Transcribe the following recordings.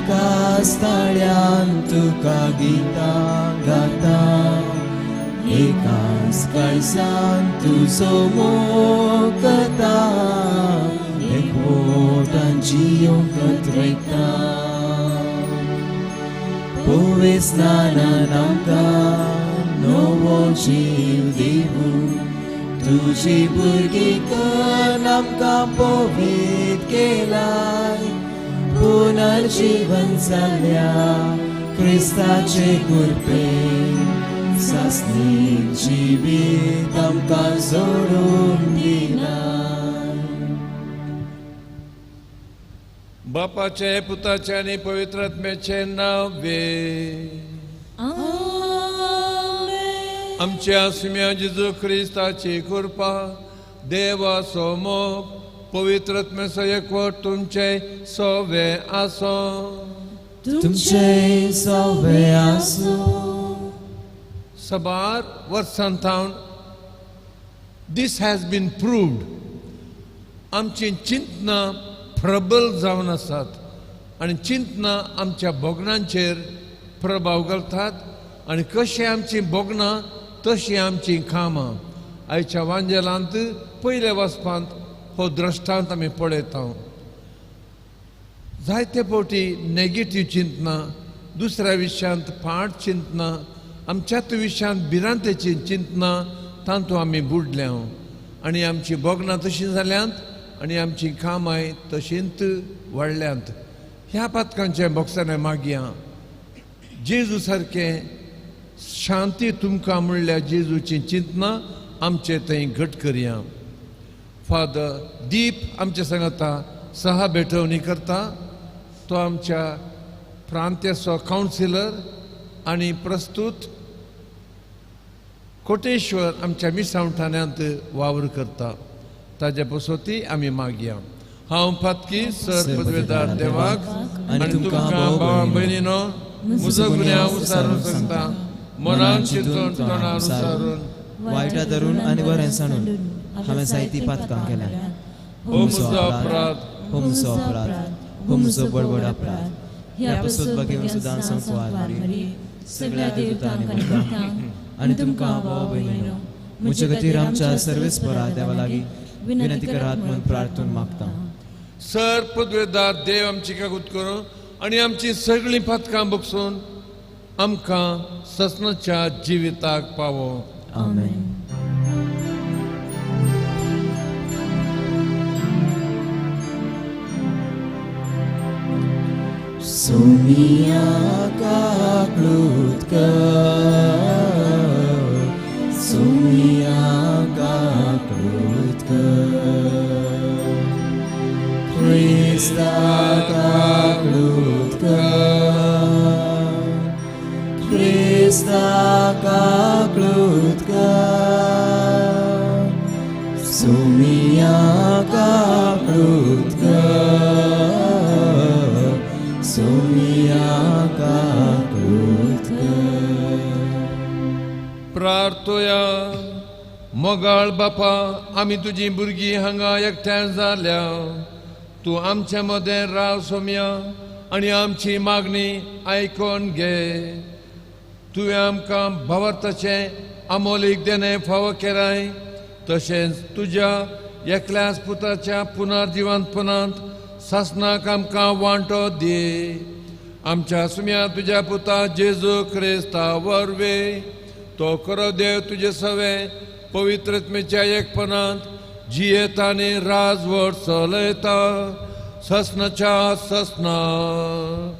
एकाच ताळ्यान तुका गितां गाता, एकाच काळजान तुजो मोग करता, एकवटान जियोंक कत्रयता. पवित्र स्नानान आमकां नवो जीव दिवूं, तुजी भुरगीं कर आमकां पवित्र केलाय, पुनर्जीवन जाल्या क्रिस्ताचे कृपेन सासणीक जिवीत आमकां जोडून दिलाय. बापाचे पुताचे आनी पवित्र आत्म्याचे नांव वे. आमच्या सुम्या जेजू क्रिस्ताची कृपा, देवाचो मोग, पवित्र आत्म्याचो एकवट तुमचे सवे आसो. तुमचे सवे आसो. सबार वर्सां थावन this has been proved. आमची चिंतनां प्रबल जावन आसात आनी चिंतनां आमच्या भोगणांचेर प्रभाव घालतात आनी कशीं आमचीं भोगणां तशीं आमचीं कामां. आयच्या वांजेलांत पयल्या वाचपांत हो द्रश्टांत आमी पळयता. जायते फावटी नेगेटीव चिंतनां, दुसऱ्या विशयांत फाट चिंतनां, आमच्याच विशयांत भिरांतेची चिंतनां तातूंत आमी बुडल्या आनी आमचीं भोगणां तशीं जाल्यांत आनी आमचीं कामांय तशींच वाडल्यांत. ह्या पातकांचें भोगसणें मागया. जेजू सारकें शांती तुमकां म्हणल्यार जेजूचीं चिंतनां आमचे थंय घट करया. फादर दीप आमच्या सांगता सहा भेटवणी करता. तो आमच्या प्रांत्याचो कावन्सिलर आनी प्रस्तूत कोटेश्वर आमच्या मिसांव ठाण्यांत वावर करता. ताज्या पसोती आमी मागया. हांव पातकी सर पदवेदार देवाक आनी तुमकां भावा भयणीनो म्हजो गुन्यांव उसारून सांगता, मनान चिंतून तोंडान उसारून वायटा धरून आनी बरें सांडून हांवें जायतीं पातकां केल्या. हो म्हजो अपराध, हो म्हजो अपराध, हो म्हजो बडबड अपराध. ह्या पसत बगेवन सुदान संकवार सगळ्या देवतांक आनी तुमकां भाव भयणीनो म्हजे खातीर आमच्या सर्वेस्परा देवा लागीं विनंती करात म्हूण प्रार्थून मागता. सर पदवेदार देव आमची कागूत करून आनी आमची सगळीं पातकां बगसून आमकां ससनाच्या जिविताक पावो. आमेन. सोमिया काकळूत कर, सोमिया काकळूत कर, क्रिस्ता काकळूत कर, क्रिस्ता काकळूत कर, सोमिया काकळूत कर, सोमिया काकळूत कर. प्रार्थोया. मोगाळ बापा, आमी तुजी भुरगीं हांगा एकठांय जाल्या. तूं आमच्या मदें राव सोम्या आनी आमची मागणी आयकोन घे. तुवें आमकां भावार्थाचें आमोलीक देणें फावो केलाय, तशेंच तुज्या एकल्याच पुताच्या पुनर्जिवंतपणांत सासणाक आमकां वांटो दी. आमच्या सुम्या तुज्या पुता जेजू क्रिस्ता वरवीं तो खरो देव तुजे सवे पवित्र आत्म्याच्या एकपणांत जियेता आनी राजवट चलयता ससनाच्या ससनाक.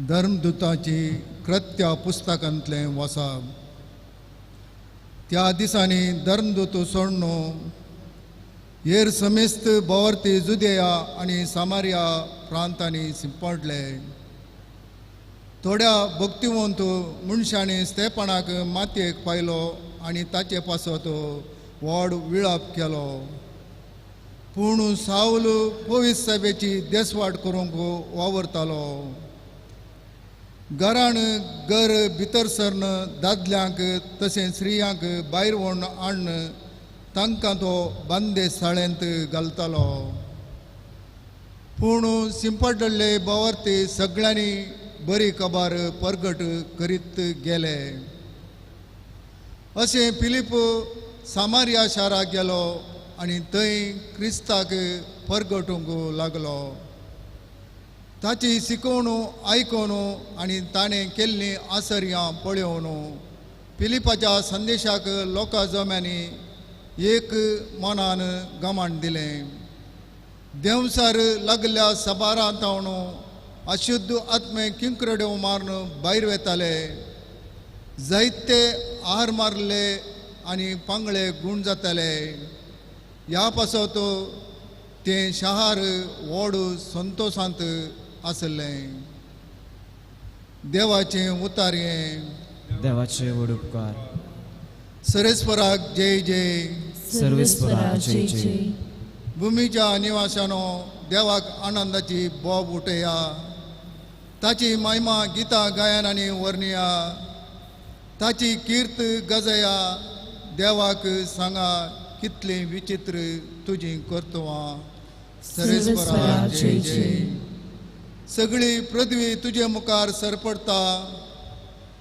धर्मदूताची कृत्या पुस्तकांतलें वाचप. त्या दिसांनी धर्मदूत सोडणो हेर समेस्त भोंवर्ती जुदेया आनी सामारिया प्रांतांनी सिंपडले. थोड्या भक्तिवंत मनशांनी स्तेपानाक मातयेक पायलो आनी ताचे पासत व्हड विळाप केलो. पूण सावल पवित्र सभेची देसवाट करूंक वावरतालो. घरान घर भितर सरन दादल्यांक तशें स्त्रियांक भायर व्हरून हाडून तांकां तो बंदेसाळेंत घालतालो. पूण सिंपडल्ले बावर्ती सगळ्यांनी बरी खबर परगट करीत गेले. अशें फिलीप सामारिया शाराक गेलो आनी थंय क्रिस्ताक परगटूंक लागलो. ताची शिकवण आयकून आनी ताणें केल्लीं आसर्यां पळोवन फिलिपाच्या संदेशाक लोकां जम्यांनी एक मनान गमाण दिलें. देंवसार लागल्या सबारां तावन अशुद्ध आत्मे किंक्रड्यो मारून भायर वेताले. जायते आहार मारले आनी पांगळे गूण जाताले. ह्या पासत तें शहार व्हड संतोशांत आसलें. देवाचें उतारयें. देवाचे व्हड उपकार. सरेस्वराक जय जय. सर्वेस्वराक जय जय. भुमीच्या निवासानो देवाक आनंदाची बोब उठया. ताची महिमा गितां गायन आनी वर्णया. ताची कीर्त गजया. देवाक सांगा कितलीं विचित्र तुजीं कर्तवां. सरेस्वराक जय जय. सगळी पृथ्वी तुजे मुखार सरपडटा.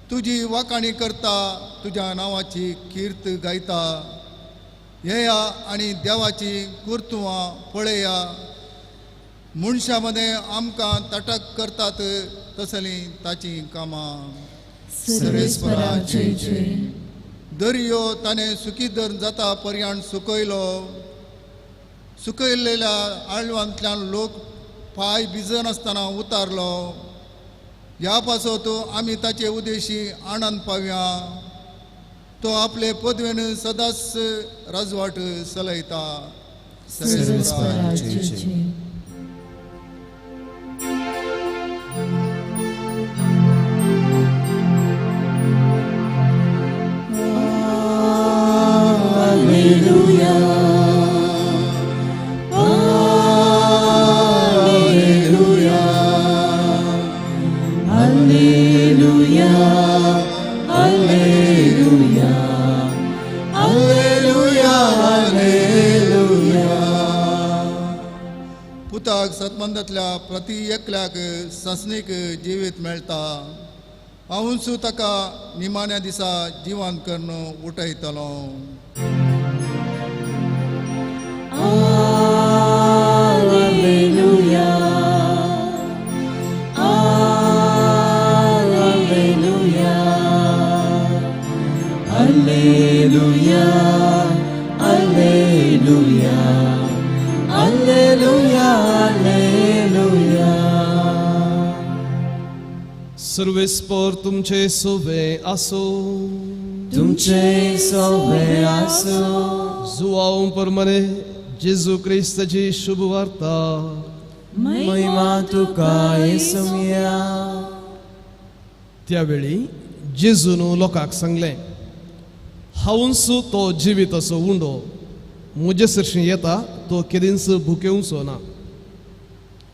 तुजी वाखाणी करता. तुज्या नांवाची कीर्त गायता. येया आनी देवाची कर्तुवां पळया. मनशां मदें आमकां तटक करतात तसलीं ताचीं कामां. सर्वेस्वरा जय जय. दर्यो ताणें सुकी धरून जाता पर्यान सुकयलो. सुकयल्ल्या आळवांतल्यान लोक पांय भिजनासतना उतारलो. ह्या पासत आमी ताचे उदेशी आनंद पावया. तो आपले पदवेन सदांच राजवाट चलयता. सर्वेस्वरा जय जय. Alleluia, Alleluia, Alleluia, Alleluia, Alleluia, Alleluia. पुताक सतमंदांतल्या प्रति एकल्याक सासणीक जिवीत मेळटा. हांवूच ताका निमाण्या दिसा जिवन करून उठयतलो. Alleluia, Alleluia, Alleluia, Alleluia, Alleluia, Alleluia. सर्वेस्पर तुमचे सोवे आसो. तुमचे सोवे आसो. जुवांव परमने जेजू क्रिस्ताची शुभ वार्ता. महिमा तुका येसुया. त्यावेळी जेजून लोकांक सांगलें, हांवूच तो जिवीत असो उंडो. म्हजे सरशीं येता तो केदींच भुकेवचो ना.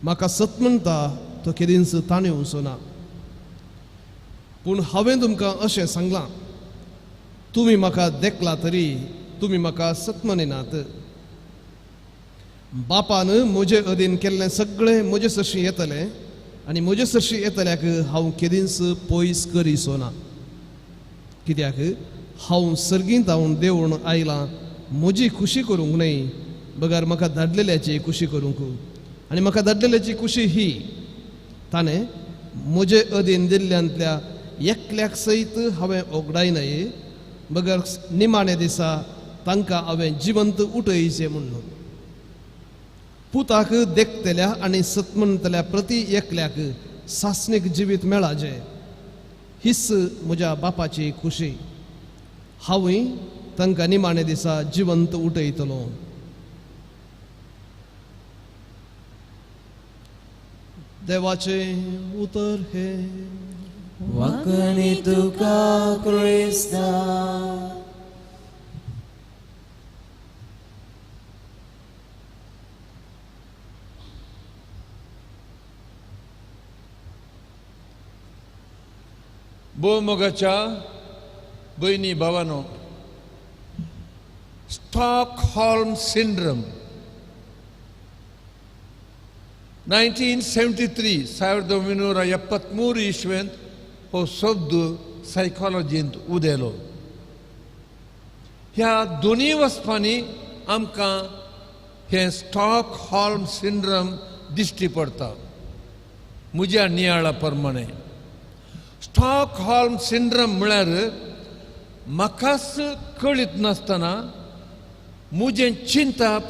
म्हाका सत म्हणटा तो केदींच ताणेवचो ना. पूण हांवें तुमकां अशें सांगलां, तुमी म्हाका देखला तरी तुमी म्हाका सत म्हणिनात. बापान म्हजे अधीन केल्लें सगळें म्हजे सरशीं येतलें आनी म्हजे सरशीं येतल्याक हांव केदींच पयस करिसो ना. कित्याक हांव सर्गींत हांव देवून आयलां म्हजी खुशी करूंक न्हय, बगर म्हाका धाडलेल्याची खुशी करूंक. आनी म्हाका धाडलेल्याची खुशी ही, ताणें म्हजे अधीन दिल्ल्यांतल्या एकल्याक सयत हांवें ओगडायनाय, बगर निमाण्या दिसा तांकां हांवें जिवंत उठयचें म्हणून. पुताक देखतल्या आनी सत म्हणटल्या प्रती एकल्याक सासणीक जिवीत मेळाचें, हीच म्हज्या बापाची खुशी. हांवूय तांकां निमाण्या दिसा जिवंत उठयतलो. देवाचें उतर हें. वाकणी तुका क्रिस्ता. भोवमोगाच्या भयणी भावानो, स्टॉकहोल्म सिंड्रम 1973 1973 इस्वेंत हो शब्द सायकोलॉजींत उदेलो. ह्या दोनूय वचपांनी आमकां हें स्टॉकहोल्म सिंड्रम दिश्टी पडता. म्हज्या नियाळा प्रमाणे स्टॉकहोल्म सिंड्रम म्हळ्यार म्हाकाच कळीत नासतना म्हजें चिंतप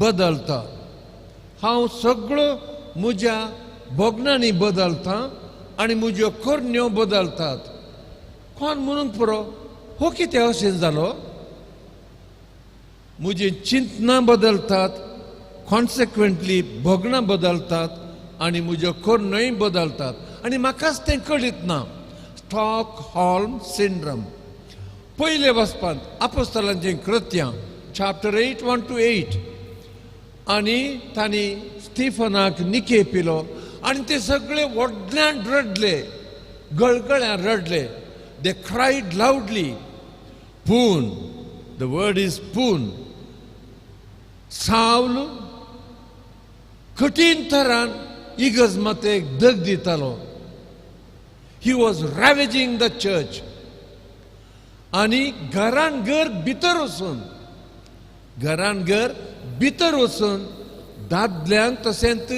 बदलता. हांव सगळो म्हज्या भोगणांनी बदलता आनी म्हज्यो करण्यो बदलतात. कोण म्हणूंक पुरो हो कितें अशें जालो? म्हजी चिंतनां बदलतात, कॉन्सिक्वंटली भोगणां बदलतात आनी म्हज्यो करण्योय बदलतात आनी म्हाकाच तें कळीत ना. स्टॉकहोल्म सिंड्रम पयले वचपांत आपोस्तलांचीं कृत्यां चॅप्टर 8 1 to 8 आनी तांणी स्टीफनाक निके पिलो आनी ते सगळे व्हडल्यान रडले, गळगळ्यान रडले. They cried loudly. पूण the word is पूण सावल कठीण थरान इगर्ज मातेक दग दितालो. He was ravaging the church. आनी घरान घर भितर वचून, घरान घर भितर वचून दादल्यांक तशेंच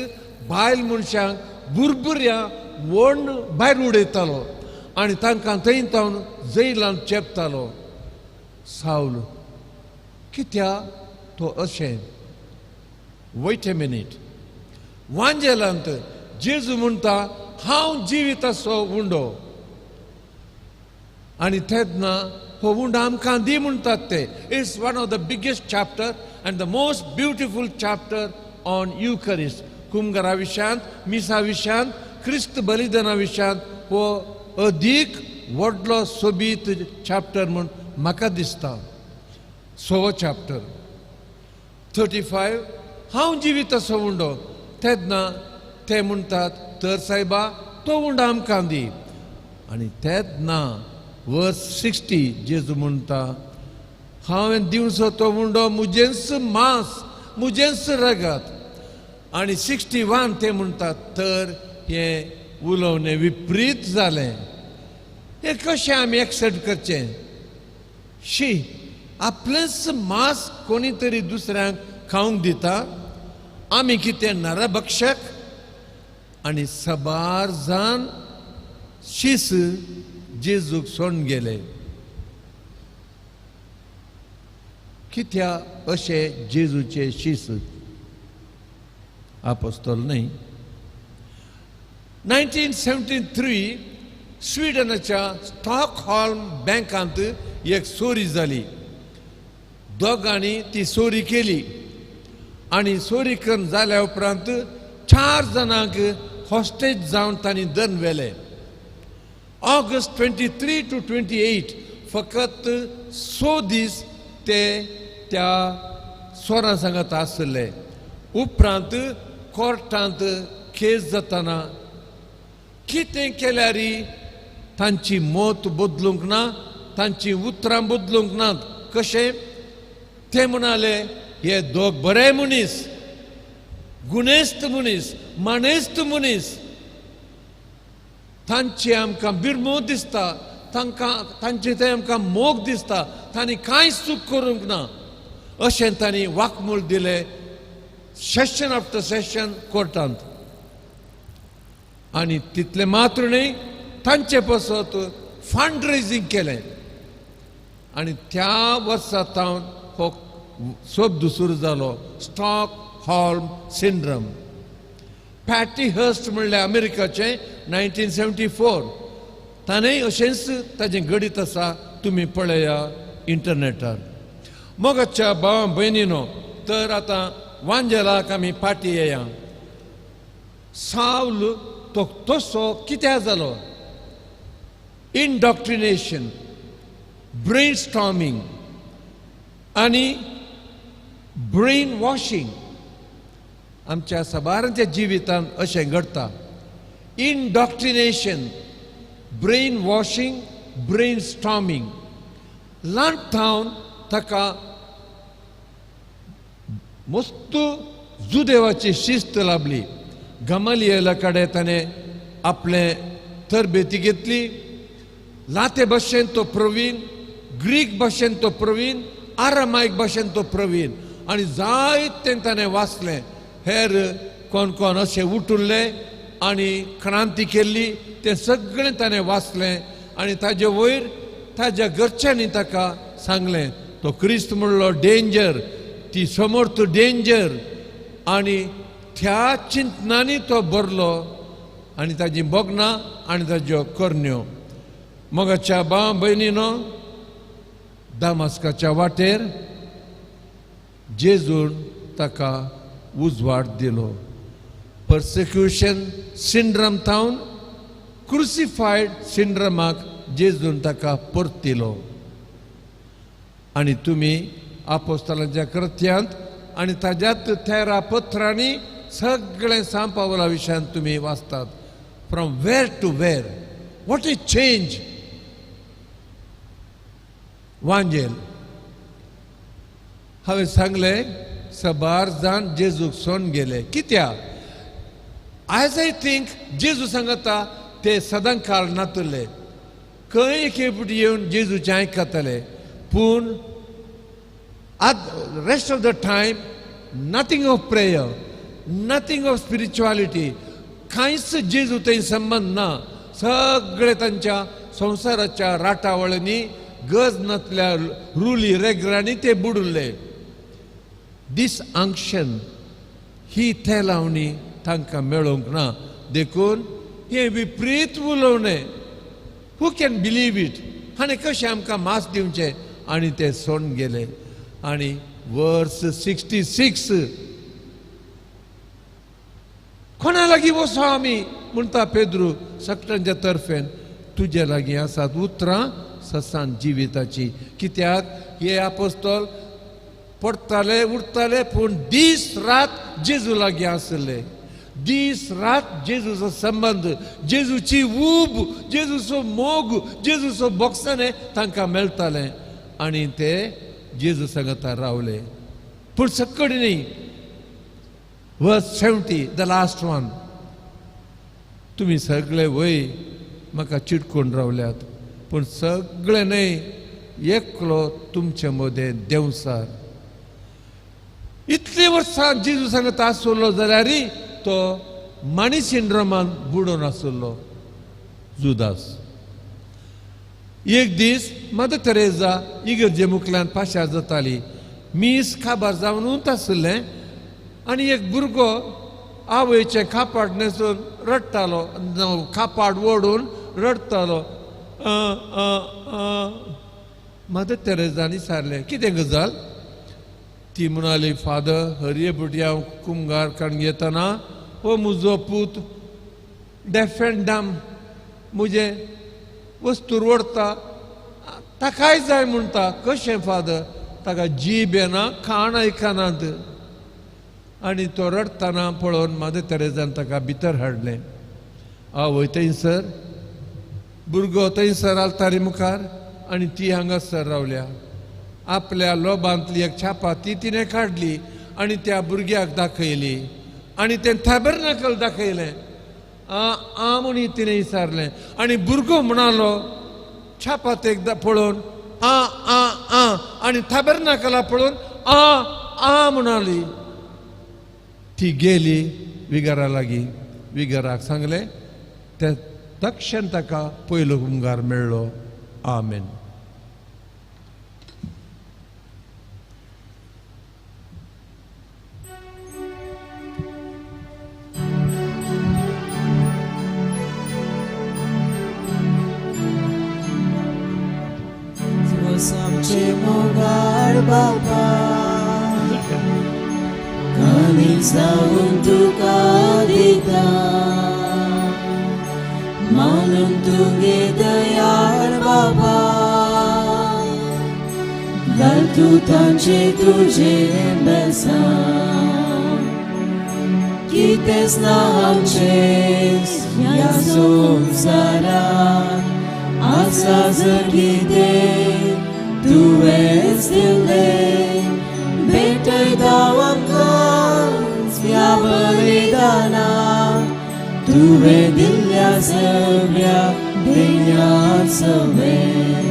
बायल मनशांक बुरबुऱ्या वण भायर उडयतालो आनी तांकां थंय तावन जैलान चेपतालो. सावल कित्याक तो अशें? Wait a minute. वांजेलांत जेजू म्हणटा हांव जिवीत आसो उंडो आनी तेन्ना हो उंडो आमकां दी म्हणटात ते. It's one of the biggest chapter and the most beautiful chapter on Eucharist. कुमगरा विशयांत, मिसा विशयांत, क्रिस्त बलिदाना विशयांत हो अदीक व्हडलो सोबीत चॅप्टर म्हूण म्हाका दिसता. 6वो चॅप्टर 35 हांव जिवीत असो उंडो. तेन्ना ते म्हणटात तर सायबा तो उंडो आमकां दी. आनी तेन्ना वर्स 60 जेजू म्हणटा हांवें दिवचो तो उंडो म्हजेंच मांस, म्हजेंच रगत. आनी 61 ते म्हणटात तर हें उलोवणें विपरीत जालें. हें कशें आमी एक्सेप्ट करचें? शी, आपलेंच मांस कोणी तरी दुसऱ्यांक खावंक दिता, आमी कितें नरभक्षक? आनी सबार जाण शीस जेजूक सोडून गेले. कित्याक अशें जेजूचे शीस? आपोस्तोल न्हय. 1973 स्विडनाच्या स्टॉकहोल्म बँकांत एक चोरी जाली. दोगांनी ती चोरी केली आनी चोरी करून जाल्या उपरांत 4 जाणांक हॉस्टेज जावन तांणी दन व्हेले. ऑगस्ट 23 to 28 फकत 6 दीस ते त्या चोरां सांगात आसले. उपरांत कोर्टांत केस जातना कितें केल्यार तांची मत बदलूंक ना, तांची उतरां बदलूंक नात. कशें? ते म्हणाले हे दोग बरे मनीस, गुणेस्त मनीस, मानेस्त मनीस, तांची आमकां बिरमो दिसता, तांकां तांचे ते आमकां मोग दिसता, तांणी कांय चूक करूंक ना अशें तांणी वाकमूल दिलें सेशन आफ्टर सेशन कोर्टांत. आनी तितलें मात्र न्हय, तांचे पासत फंड रेजिंग केलें आनी त्या वर्सा तावन हो शब्द सुरू जालो, स्टॉकहोल्म सिंड्रम. पॅटी हर्स्ट म्हणल्यार अमेरिकाचें 1974 ताणें अशेंच ताजें घडीत आसा, तुमी पळया इंटरनेटार. मोगाच्या भावा भयणीनो, तर आतां वांजेलाक आमी फाटीं येया. सावल तो तसो कित्याक जालो? इंडॉक्ट्रिनेशन, ब्रेन स्टॉर्मिंग आनी ब्रेन वॉशिंग आमच्या साबारांच्या जिवितांत अशें घडटा. Indoctrination, brain washing, brain storming. ल्हान थावन ताका मस्त जुदेवाची शिस्त लाभली. गमालियला कडेन ताणें आपलें तरबेती घेतली. लाते भाशेन तो प्रवीण, ग्रीक भाशेन तो प्रवीण, आरामायक भाशेन तो प्रवीण, आनी जायतें ताणें वाचलें. हेर कोण कोण अशें उठुल्ले आनी क्रांती केल्ली तें सगळें ताणें वाचलें. आनी ताजे वयर ताज्या घरच्यांनी ताका सांगलें तो क्रिस्त म्हणलो डेंजर, ती समर्थ डेंजर. आनी त्या चिंतनांनी तो भरलो आनी ताजी भोगणां आनी ताज्यो करण्यो. मोगाच्या भाव भयणीनो, दामास्काच्या वाटेर जेजून ताका उजवाड दिलो. पर्सिक्युशन सिंड्रम थावन क्रुसिफायड सिंड्रमाक जेजून ताका परतिलो. आनी तुमी आपोस्तलांच्या कृत्यांत आनी ताज्यात तेरा पत्रांनी सगळें सांपावला विशयान तुमी वाचतात. From where to where, what is change. वांजेल हांवें सांगलें सबार जाण जेजूक सोन गेले. कित्याक? आयज I think जेजू सांगता ते सदां काळ नातुल्ले, खंय एके फावटी येवन जेजूचें आयकतले, पूण rest of the time nothing of prayer, nothing of spirituality, कांयच जेजू थंय संबंद ना. सगळे तांच्या संवसाराच्या राटावळींनी गज नातल्या रुली रेगरांनी ते बुडुल्ले. दीस आंक्शन ही थेलावणी तांकां मेळोवंक ना. देखून हें विपरीत उलोवणें, हू can believe it, आनी कशें आमकां मास दिवचें. आनी ते सोडून गेले. आनी वर्स 66 कोणा लागीं वचो आमी म्हणटा पेद्रू सगळ्यांच्या तर्फेन, तुजे लागीं आसात उतरां ससान जिविताची. कित्याक हे आपोस्तोल पडटाले उरताले, पूण दीस रात जेजू लागीं आसले. दीस रात जेजूचो संबंद, जेजूची ऊब, जेजूचो मोग, जेजूचो बोगसणें तांकां मेळटालें आनी ते जेजू सांगता रावले. पूण सकड न्ही, वर्स 70 the last one. तुमी सगळे वय म्हाका चिटकून रावल्यात, पूण सगळे न्हय, एकलो तुमचे मदें देंवसार. इतली वर्सां जेजू सांगता आसलो जाल्यार तो माणी सिंड्रोमान बुडोवन आसलो जुदास. एक दीस मदर तेरेजा इगर्जे मुखल्यान पाशार जाताली. मीस काबार जावनूच आसलें आनी एक भुरगो आवयचें कापाड न्हेसून रडटालो, कापाड ओडून रडटालो. मदर तेरेजान विचारलें कितें गजाल? ती म्हणाली, फादर, हरये भुरग्यां हांव कुमगार काडून घेतना हो म्हजो पूत डेफ एंड डम म्हजें वस्तूर ओडटा, ताकाय जाय म्हणटा. कशें फादर? ताका जीब येना, खाण आयकनात. आनी तो रडटना पळोवन मदर तेरेजान ताका भितर हाडलें. आवय थंयसर, भुरगो थंयसर आल्तारी मुखार आनी ती हांगासर रावल्या. आपल्या लोबांतली एक छापाती तिणें काडली आनी त्या भुरग्याक दाखयली आनी तें थॅबरनकल दाखयलें. आ आ म्हणी तिणें विचारलें आनी भुरगो म्हणालो छापात एकदां पळोवन आ आ आ, आनी थॅबरनकला पळोवन आ आ म्हणाली. ती गेली विगारा लागीं. विगाराक सांगलें, ते तक्षण ताका पयलो हुमगार मेळ्ळो. आमेन. आमचे मोगाळ बाबा, कानी जावन तुका दिता, मानून तुगे दयाळ बाबा, घाल तूं तांचे तुजे बेसां, कितेंच ना आमचें ह्या संवसारांत, आसा सर्गी देव तुवेंच दिल्लें भेटयता आमकां ह्या बलिदानाक तुवें दिल्ल्या सगळ्या देण्यां सवें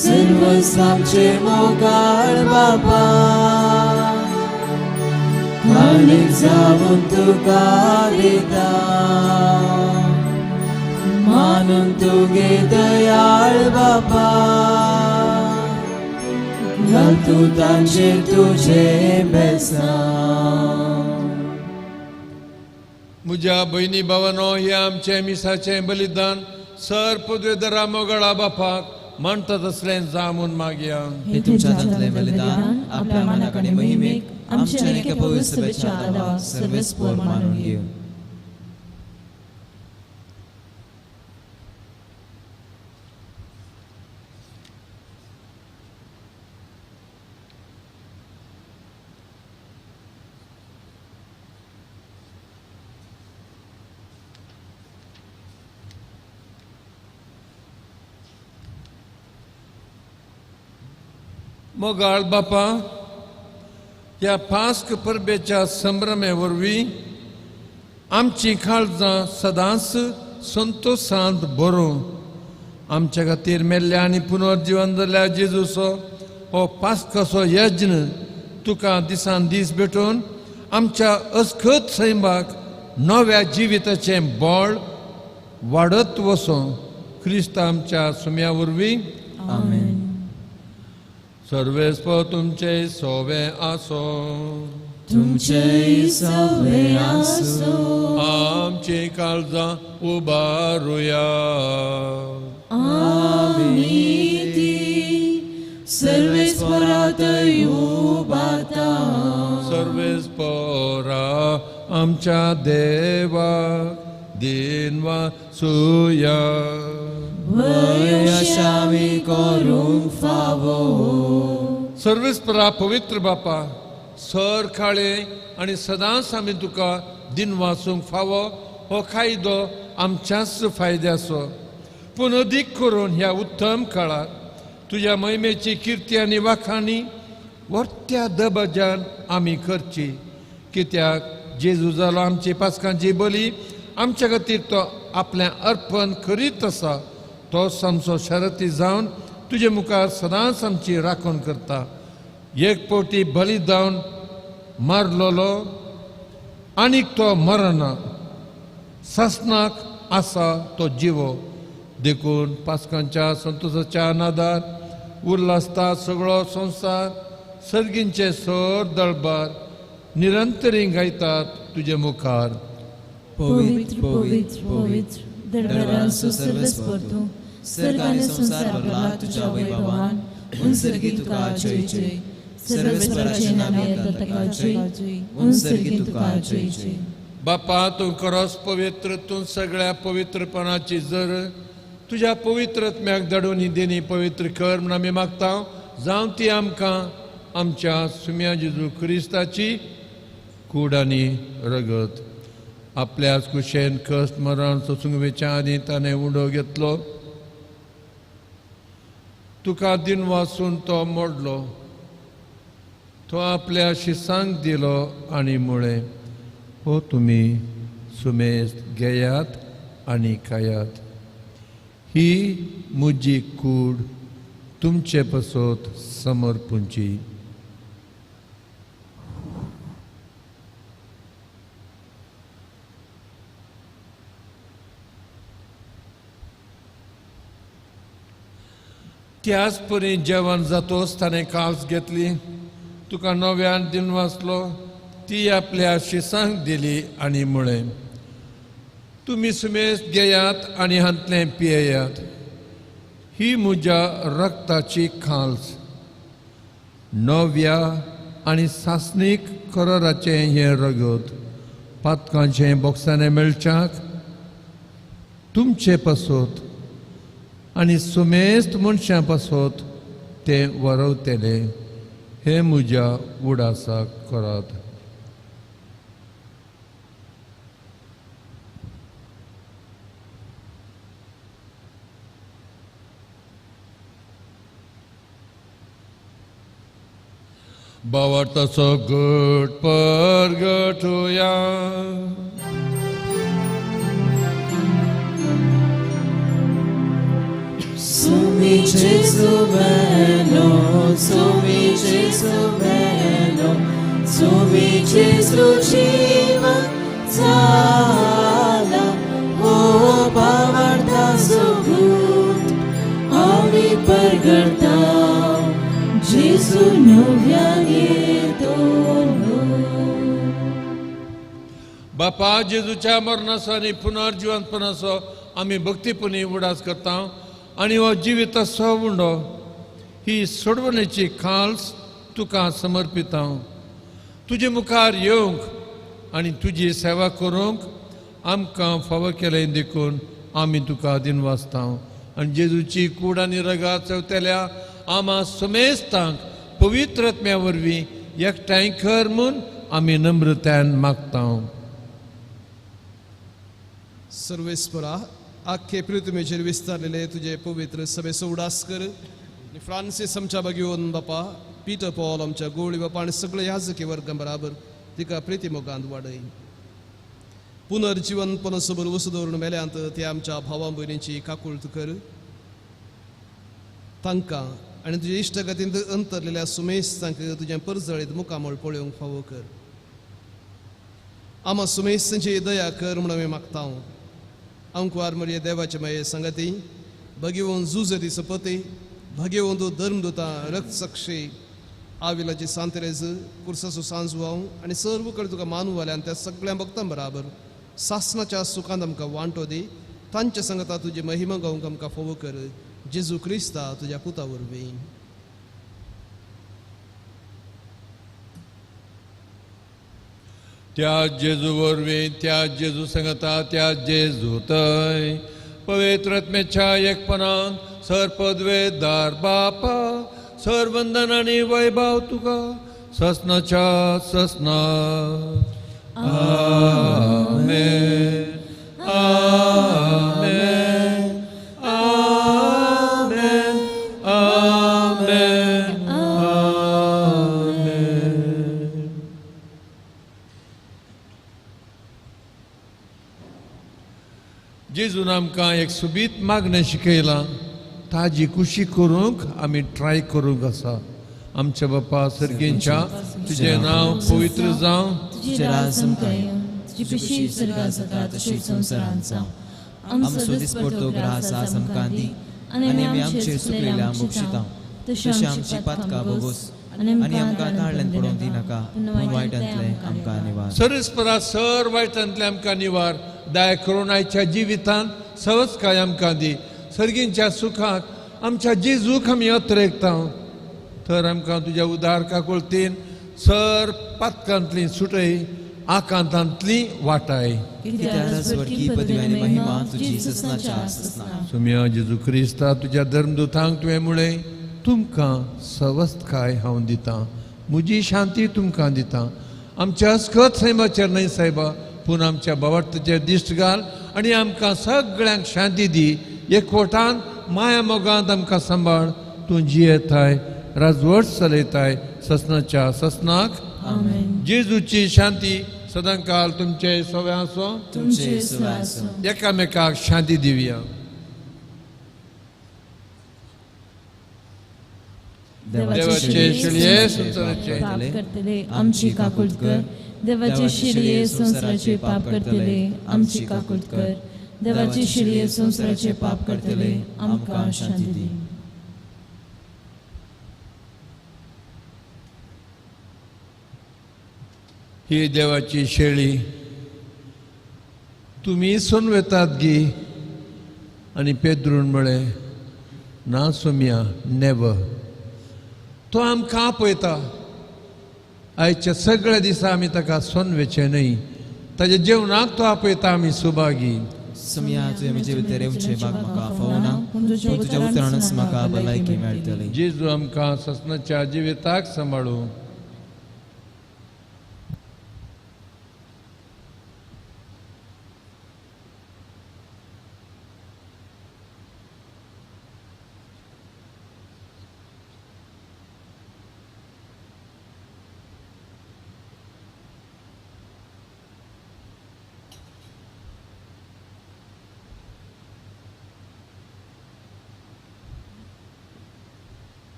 सर्वस्व आमचें मोगाळ बाबा काणीक जावन तुका दिता मानून तुगे दयाळ बाबा घाल तूं तांचेर तुजें बेसांव. म्हज्या भयणी भावानो, हें आमचें मिसाचें बलिदान सर पदवेदरा मोगळा बापाक मानता तसलें जामून मागया. हे तुमच्या हातांतलें बलिदान आपल्या मानाक आनी महिमेक आमच्या आनी एका पवित्र सभेच्या आदाराक सर्वेस्पोर मानून घेवं. मोगाळ बापा, ह्या पास्क परबेच्या संभ्रमे वरवीं आमची काळजां सदांच संतोशांत भरूं. आमच्या खातीर मेल्ल्या आनी पुनर्जिवन जाल्ल्या जेजूचो हो पास्काचो यज्ञ तुका दिसान दीस भेटून आमच्या अस्खत सैमाक नव्या जिविताचें बळ वाडत वचों. क्रिस्त आमच्या सुम्या वरवीं. आमेन. सर्वेस्पोर तुमचे सोवे आसो. तुमचे सोवे आसो. आमची काळजां उबारुया. आमी ती सर्वेस्पोरात उबारता. सर्वेस्पोरा आमच्या देवाक दिनवा सुया. वय आमी करूंक फावो. सर्वेस्परा पवित्र बापा, सर काळे आनी सदांच आमी तुका दिन वाचूंक फावो हो कायदो आमच्याच फायद्याचो. पूण अदीक करून ह्या उत्तम काळार तुज्या महिमेची किर्ती आनी वाखाणी वर्त्या दबाज्यान आमी करची. कित्याक जेजू जालो आमची पास्कांची बली, आमच्या खातीर तो आपलें अर्पण करीत आसा. तो आमचो शरती जावन तुजे मुखार सदांच आमची राखण करता. एक फावटी बली जावन मारलोलो आनीक तो मरना, सासणाक आसा तो जिवो. देखून पास्कांच्या संतोशाच्या नादार उल्हासता सगळो संवसार. सर्गींचे सर दळबार निरंतरी गायतात तुजे मुखार. पवित्र पवित्र पवित्र दरबारांचो सर्वेस्पोर तूं, सर्ग आनी संवसार भरला तुज्या वैभवान. उंसर्गी तुका जय जय. सर्वेस्पराचे नामे येता ताका जय. उंसर्गी तुका जय जय. बापा, तूं खरोच पवित्र, तूं सगळ्या पवित्रपणाची जर तुज्या पवित्र आत्म्याक धाडून ही देणी पवित्र कर म्हूण आमी मागता. जावं ती आमकां आमच्या सुम्या जेजू क्रिस्ताची कूड आनी रगत. आपल्याच कुशेन कश्ट मरण सोसूंक वेच्या आनी ताणें उडो घेतलो. तुका दिन वाचून तो मोडलो. तो आपल्या शिसांक दिलो आनी म्हळें, हो तुमी सुमेस्त घेयात आनी खायात. ही म्हजी कूड तुमचे पासत समर्पूंची. त्याच परी जेवण जातोच ताणें काल्स घेतली, तुका नव्यान दिन वाचलो, ती आपल्या शिसांक दिली आनी म्हळें, तुमी सुमेस्त घेयात आनी हांतलें पियेयात. ही म्हज्या रक्ताची खाल्स, नव्या आनी सासणीक कराराचें हें रगत पातकांचें बोक्साणें मेळच्याक तुमचे पासत आनी सुमेस्त मनशां पासत तें वरवतलें. हें म्हज्या उडासाक करात. भावार्थाचो गट परगटुया. Sumi Gesù bello, sumi Gesù bello, sumi Gesù jiva zala, o भावार्थाचो गूट आमी परगटता, जेजू नव्यान येतलो. बापा जेजूच्या मरणाचो आनी पुनर्जिवंतपणाचो आमी भक्तीपणी उडास करता आनी हो जिविताचो उंडो ही सोडवणेची खाल्स तुका समर्पिता. तुजे मुखार येवंक आनी तुजी सेवा करूंक आमकां फावो केलें देखून आमी तुका दिनवासता. आनी जेजूची कूड आनी रगात चवतल्या आमा समेस्तांक पवित्र आत्म्या वरवीं एकठांय कर म्हूण आमी नम्रतायेन मागता. सर्वेस्परा आख्खे पृथ्वीचेर विस्तारलेले तुजे पवित्र सभेचो उडास कर आनी फ्रांसीस आमच्या भगिवन बापा, पीटर पॉल आमच्या गोळी बापा आनी सगळे याजकी वर्गां बराबर तिका प्रिती मोगांत वाडय. पुनर्जिवनपणाचो भरवंसो दवरून मेल्यांत ते आमच्या भावा भयणींची काकूळत कर. तांकां आनी तुजे इश्टगतींत अंतरलेल्या सुमेस्तांक तुजें परजळीत मुखामळ पळोवंक फावो कर. आमा सुमेस्तांची दया कर म्हूण आमी मागता. अंकुवार मरिये देवाचे माये संगती, भगेवन जुजरी सपती, भगेवन धर्मदुता रक्तसाक्षी आविलाची सांतरेज कुर्साचो सांजवाव आनी सर्व कडेन तुका मानवाल्यान त्या सगळ्या भक्तां बराबर सासनाच्या सुखांत आमकां वांटो दी. तांच्या संगता तुजी महिमा गावंक आमकां फावो कर. जेजू क्रिस्ता तुज्या पुता वरवीं. त्या जेजू वरवीं, त्या जेजू संगता, त्या जेजू थंय पवित्र आत्म्याच्या एकपणान सर पदवेदार बापा, सर वंदन आनी वैभव तुका ससनाच्या ससना. आमेन आमेन आमेन आमेन आमेन. जेजून आमकां एक सुबीत मागणें शिकयलां, ताजी खुशी करूंक आमी ट्राय करूंक आसा. आमच्या बापा सर्गींच्या, तुजें नांव पवित्र जावं, तुजें राज आमकां येवं, तुजी खुशी स्वर्गांत जाता तशीच संवसारांत जावं. आमचो दिसपडतो ग्रास आज आमकां दी आनी आमी आमचेर चुकलेल्या मोक्षिता तशें आमची पातकां भोगोस आनी आमकां ताळ्यान पडोवंक दिनाका, पूण वायटांतलें आमकां निवार. सरस्परा सर वायटांतलें आमकां निवार. दया करून आयच्या जिवितांत सवस्काय आमकां दी. सर्गींच्या सुखाक आमच्या जेजूक आमी अत्रेकता, तर आमकां तुज्या उदार काकुळतीन सर पातकांतली सुटय, आकांतांतली वाटाय. सुम्या जेजू क्रिस्ता तुज्या धर्मदुतांक तुवें म्हळें, तुमकां सवस्तकाय हांव दितां, म्हजी शांती तुमकां दितां. आमच्या अस्कत सैमाचेर न्हय सायबा, पूण आमच्या बावार्थाचेर दिश्ट घाल आनी आमकां सगळ्यांक शांती दी. एकवटान माया मोगांत आमकां सांबाळ. तूं जियेताय, राजवट चलयताय ससनाच्या ससनाक. जेजूची शांती सदांकाल तुमचे सवे आसो, एकामेकाक शांती दिवया. देवाचे शिळये संवसाराचे पाप करतले आमची काकूट कर. देवाचे शिळये संवसाराचे पाप करतले आमची काकूट कर. देवाचे शिळये संवसाराचे पाप करतले आमकां शांती दी. ही देवाची शेळी तुमी सोनवेतात गी? आनी पेद्रून म्हळें, ना सोम्या, नेवर. तो आमकां आपयता. आयच्या सगळ्या दिसा आमी ताका सोनवेचें न्हय, ताज्या जेवणाक तो आपयता. आमी सुभागी. सोम्या, तुवें म्हजे भितर येवचें भाग म्हाका फावना, पूण तुज्या उतरानच म्हाका भलायकी मेळटली. जेजू आमकां ससनाच्या जिविताक सांबाळूं.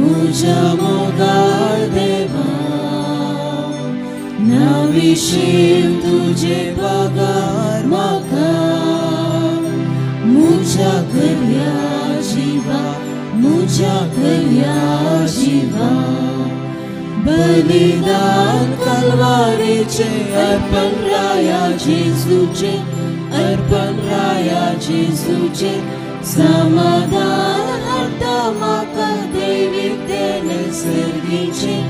मुझ्या मोगाळ देवा नाविशीव तुझे पगार म्हाका मुझ्या खऱ्या जिवा मुझ्या खऱ्या जिवा बलिदान कलवारीचे अर्पण राया जेजूचे अर्पण राया जेजूचे समाधान हाडटा म्हाका दैवीक देणे सर्गीचें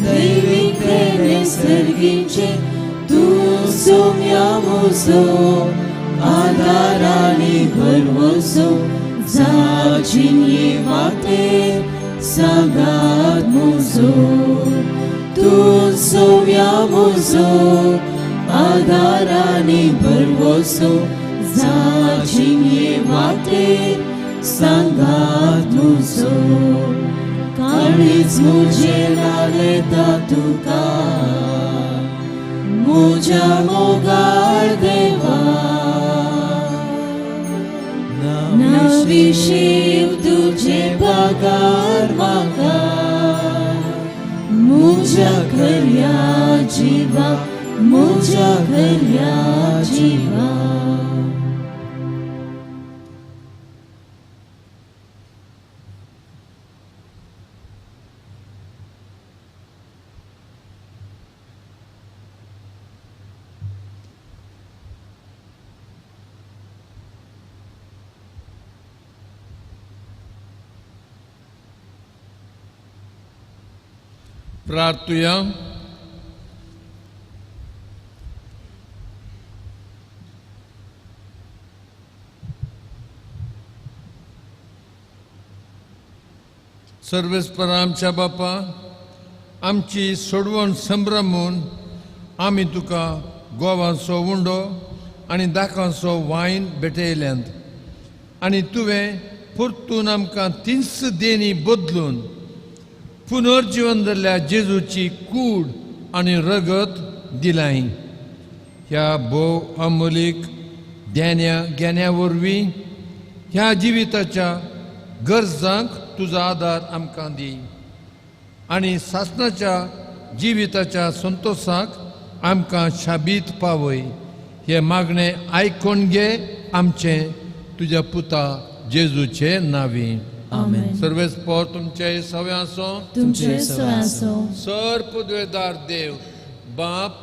दैवीक देणे सर्गीचें तूं सोम्या म्हजो आदार आनी भरवंसो जा जिणये वाटेर सांगात म्हजो तूं सोम्या म्हजो आदार आनी भरवंसो जा जिणये वाटेर सांगात म्हजो काळीज म्हजें लायता तुका म्हज्या मोगाळ देवा नाविशीव तुझे पगार म्हाका मुझ्या खऱ्या जिवा मुझ्या खऱ्या जिवा. प्रार्थुया. सर्वेस्पर आमच्या बापा आमची सोडवण संभ्रमून आमी तुका गोवांचो उंडो आनी दाकांचो वायन भेटयल्यांत आनी तुवें परतून आमकां तीच देणी बदलून पुनर्जीवन जाल्ल्या जेजूची कूड आनी रगत दिलाय. ह्या भोव अमोलीक ध्यान्या ज्ञान्या वरवीं ह्या जिविताच्या गरजांक तुजो आदार आमकां दी आनी सासणाच्या जिविताच्या संतोशाक आमकां शाबीत पावय. हे मागणें आयकून घे आमचें तुज्या पुता जेजूचे नांवी. आमेन. सर्वेस्पर तुमचे सवे आसो तुमचे सवे आसो. सर पदवेदार देव बाप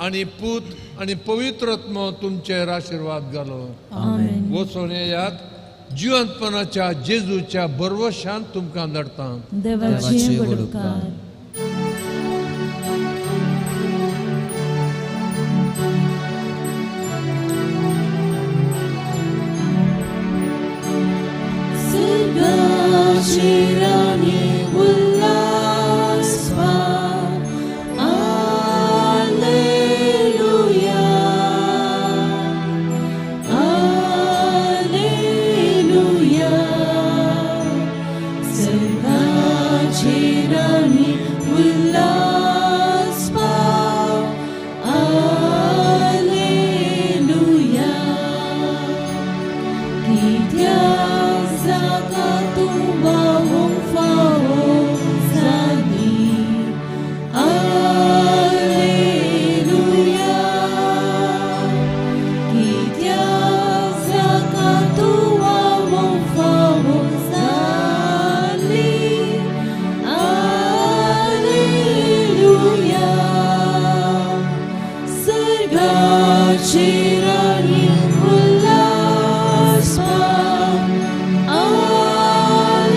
आनी पूत आनी पवित्र आत्मो तुमचेर आशिर्वाद घालो. आमेन. वचून येयात जिवंतपणाच्या जेजूच्या भरवशान तुमकां धाडटा. देवाचे व्हड उपकार. Girani ullasva, Alleluia, Alleluia. Sarva Girani ullasva, Alleluia. Kitya zakatumba Cirani ullasva, Alleluia,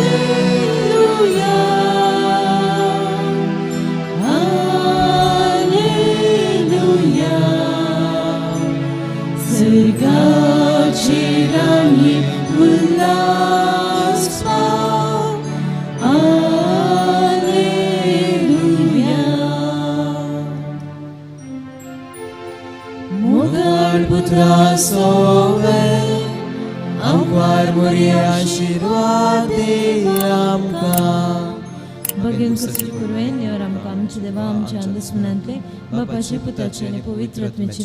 Alleluia. Sarga cirani ullasva, Alleluia. Mogal putra sove, आमकार मोरी आशिर्वाद आमकां. भगीन कसली कुरवेन ह्या आमकां आमच्या देवा आमच्या दुस्मनांतले बापाचे पुताचे आनी पवित्र आत्म्याचे.